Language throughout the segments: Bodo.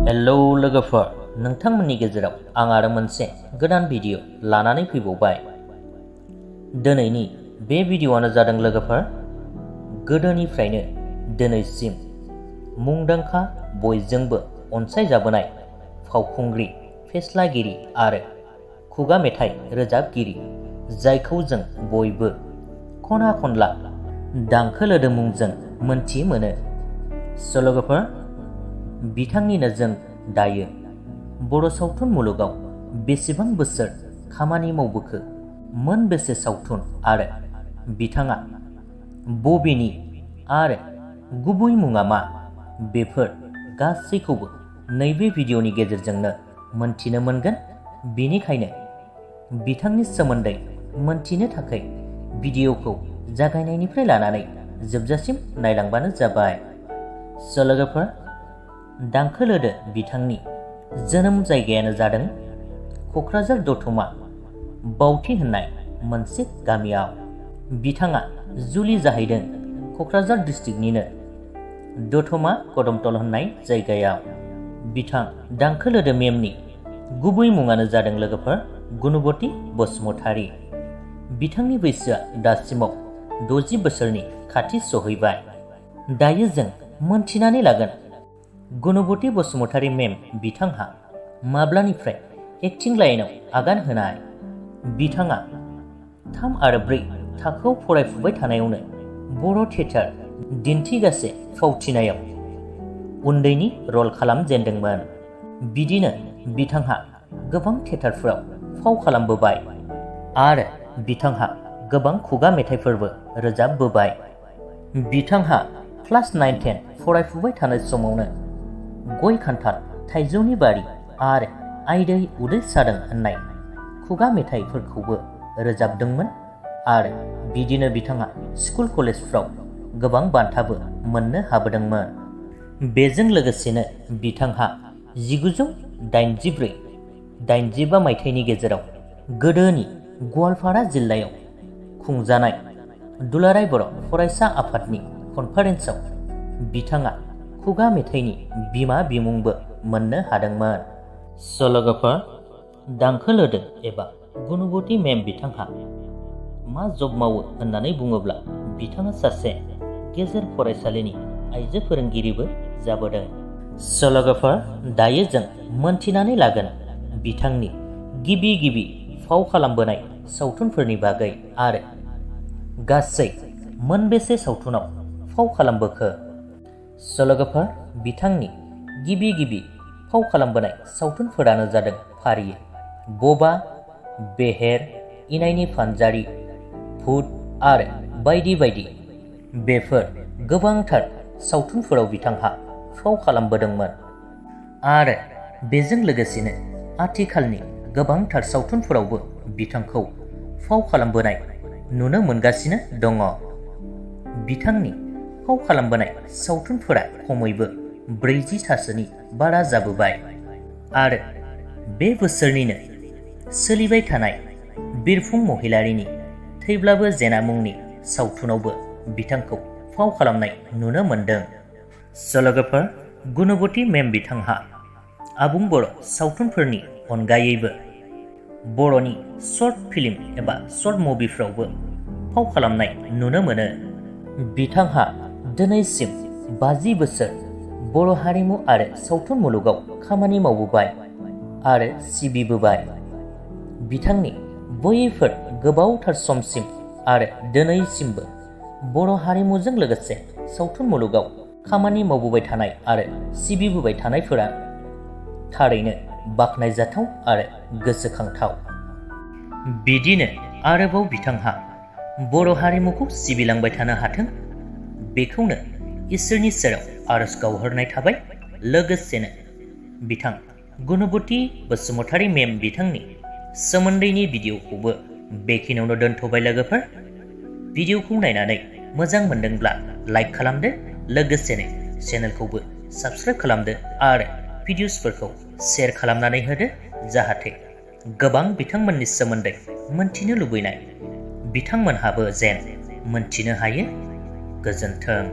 हेलौ लोगोफोर, नोंथांमोननि गेजेराव आं आरो मोनसे गोदान भिडिअ लानानै फैबावबाय। दिनैनि बे भिडिअआनो जादों लोगोफोर, गोदोनिफ्रायनो दिनैसिम मुंदांखा बयजोंबो अनसायजाबोनाय फावखुंग्रि, फेस्लागिरि आरो खुगा मेथाइ रोजाबगिरि, जायखौ जों बयबो खना खनला दांखो लोदो मुंजों मोनथि मोनो। स' लोगोफोर, बिथांनिनो जों दायो बर' सावथुन मुलुगाव बेसेबां बोसोर खामानि मावबोखो, मोनबेसे सावथुन आरो बिथाङा बबेनि आरो गुबै मुङा मा, बेफोर गासैखौबो नैबे भिडिअनि गेजेरजोंनो मोनथिनो मोनगोन। बेनिखायनो बिथांनि सोमोन्दै मोनथिनो थाखाय भिडिअखौ जागायनायनिफ्राय लानानै जोबजासिम नायलांबानो जाबाय। स' लोगोफोर, दांखो लोदो बिथांनि जोनोम जायगायानो जादों क'क्राझार दतमा बावथि होननाय मोनसे गामियाव। बिथाङा जुलि जाहैदों क'क्राझार डिस्ट्रिक्टनिनो दतमा कदमतल होननाय जायगायाव। बिथां दांखो लोदो मेमनि गुबै मुङानो जादों लोगोफोर गुनुबति बसुमतारी। बिथांनि बैसोआ दासिमाव 60 बोसोरनि खाथि सहैबाय। दायो जों मोनथिनानै लागोन गुनुबति बसुमतारी मेम बिथांहा माब्लानिफ्राय एक्टिं लाइनाव आगान होनाय। बिथाङा 3 आरो 4 थाखोआव फरायफुबाय थानायावनो बर' थियेटार दिन्थिगासे फावथिनायाव उन्दैनि रल खालामजेनदोंमोन। बिदिनो बिथांहा गोबां थियेटारफोराव फाव खालामबोबाय आरो बिथांहा गोबां खुगा मेथाइफोरबो रोजाबबोबाय। बिथांहा क्लास 9-10 फरायफुबाय थानाय समावनो गय खान्थाल थाइजौनि बारि आरो आइदै उदै सादों होननाय खुगा मेथाइफोरखौबो रोजाबदोंमोन आरो बिदिनो बिथाङा स्कुल कलेजफ्राव गोबां बान्थाबो मोननो हाबोदोंमोन। बेजों लोगोसेनो बिथांहा 1984-85 मायथाइनि गेजेराव गोदोनि गवालपारा जिल्लायाव खुंजानाय दुलाराय बर' फरायसा आफादनि कनफारेन्सआव बिथाङा खुगा मेथाइनि बिमा बिमुंबो मोननो हादोंमोन। स' लोगोफोर, दांखो लोदो एबा गुनुबति मेम बिथांहा मा जब मावो होननानै बुङोब्ला बिथाङा सासे गेजेर फरायसालिनि आइजो फोरोंगिरिबो जाबोदों। स' लोगोफोर, दायो जों मोनथिनानै लागोन बिथांनि गिबि फाव खालामबोनाय सावथुनफोरनि बागै आरो गासै मोनबेसे सावथुनाव फाव खालामबोखो। स' लोगोफोर, बिथांनि गिबि फाव खालामबोनाय सावथुनफोरानो जादों फारियै बबा, बेहेर, इनायनि फानजारि, भुत आरो बायदि बायदि। बेफोर गोबांथार सावथुनफोराव बिथांहा फाव खालामबोदोंमोन आरो बेजों लोगोसेनो आथिखालनि गोबांथार सावथुनफोरावबो बिथांखौ फाव खालामबोनाय नुनो मोनगासिनो दङ। बिथांनि फाव खालामबोनाय सावथुनफोरा खमैबो 40थासोनि बारा जाबोबाय आरो बे बोसोरनिनो सोलिबाय थानाय बिरफुं महिलारिनि थैब्लाबो जेना मुंनि सावथुनावबो बिथांखौ फाव खालामनाय नुनो मोनदों। स' लोगोफोर, गुनुबति मेम बिथांहा आबुं बर' सावथुनफोरनि अनगायैबो बर'नि शर्ट फिल्म एबा शर्ट मुभिफ्रावबो फाव खालामनाय नुनो मोनो। बिथांहा दिनैसिम 50 बोसोर बर' हारिमु आरो सावथुन मुलुगाव खामानि मावबोबाय आरो सिबिबोबाय। बिथांनि बयफोर गोबावथार समसिम आरो दिनैसिमबो बर' हारिमुजों लोगोसे सावथुन मुलुगाव खामानि मावबोबाय थानाय आरो सिबिबोबाय थानायफोरा थारैनो बाख्नायजाथाव आरो गोसोखांथाव। बिदिनो आरोबाव बिथांहा बर' हारिमुखौ सिबिलांबाय थानो हाथों, बेखौनो इसोरनि सेराव आरज गावहरनाय थाबाय। लोगोसेनो बिथां गुनुबति बसुमतारी मेम बिथांनि सोमोन्दैनि भिडिअखौबो बेखिनियावनो दोनथ'बाय लोगोफोर। भिडिअखौ नायनानै मोजां मोनदोंब्ला लाइक खालामदो, लोगोसेनो चेनेलखौबो साबस्क्राइब खालामदो आरो भिडिअसफोरखौ शेयार खालामनानै होदो, जाहाथे गोबां बिथांमोननि सोमोन्दै मोनथिनो लुबैनाय बिथांमोनहाबो जेन मोनथिनो हायो। गोजोन्थों।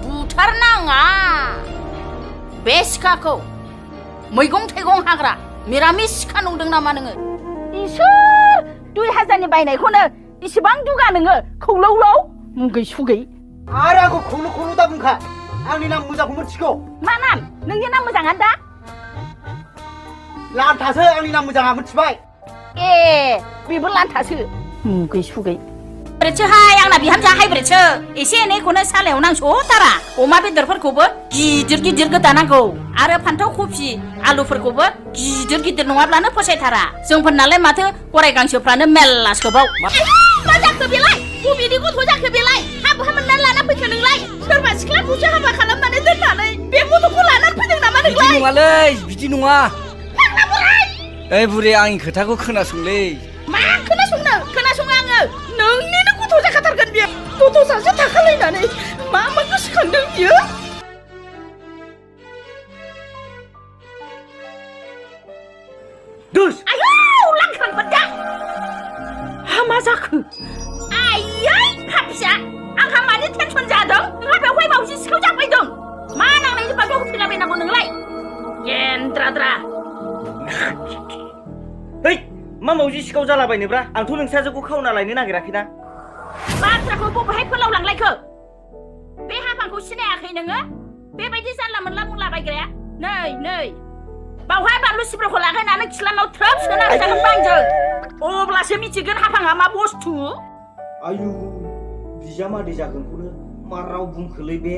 बुथारनाङा। बे सिखाखौ मैगं थाइगं हाग्रा मिरामिस सिखा नंदों नामा नोङो? इसोर 2000नि बायनायखौनो इसेबां दुगा नोङो खौलौलौ मुगै सुगै। आरो आंखौ खौलौ दा बुंखा। आंनि नाम मोजांखौ मिथिगौ। मा नाम? नोंनि नाम मोजाङानो दा? लान्थासो आंनि नाम मोजाङा मिथिबाय। ए बेबो लान्थासो मुगै सुगै। हाइब्रिदसोहाय आंना बिहामजोआ हाइब्रिदसो। एसे एनैखौनो सालायाव नांस'थारा। अमा बेदरफोरखौबो गिदिर गिदिर गोदानांगौ आरो फान्थाव कफि आलुफोरखौबो गिदिर गिदिर नङाब्लानो फसायथारा। जोंफोरनालाय माथो गराय गांसोफ्रानो मेल्ला सोबाव। मा जाखो बेलाय? बबेनि गथ' जाखो बेलाय? हाबा मोननानै लाना फैखो नोंलाय? सोरबा सिख्लाखौसो हाबा खालामनानै दोननानै बे गथ'खौ लानानै फैदों नामा नोंलाय? बिदि नङालै, बिदि नङा। ओइ बुरि आंनि खोथाखौ खोनासंलै। मा खोनासंनो? खोनासङो आङो। नोंनिनो गथ' जाखाथारगोन बियो। गथ' सासे थाखालायनानै मा गोसोखांदों बियो? दुस! आयौ लांख्रांबादा! मा जाखो? आयै फाफिया! आंहा मानो टेनसन जादों? नोंहा बेवहाय मावजि सिखाव जाफैदों। मा नांनायनि बागै होफैलाबायनांगौ नोंलाय? गेन्द्राद्रा! है मा मावजि सिखाव जालाबायनोब्रा? आंथ' नोंसाजोखौ खावना लायनो नागिराखैना। बाथ्राखौ बबेहाय फोलावलांलायखो? बे हाफांखौ सिनायाखै नोङो? बेबायदि जानला मोनला बुंलाबायग्राया? नै बावहाय बानलु सिब्र'खौ लागायनानै खिलामाव थ्रोब सोना होजागोन बांजों। अब्लासो मिथिगोन हाफाङा मा बुस्थु। आयु बिजामादै जागोनखौनो मा राव बुंखोलै बे?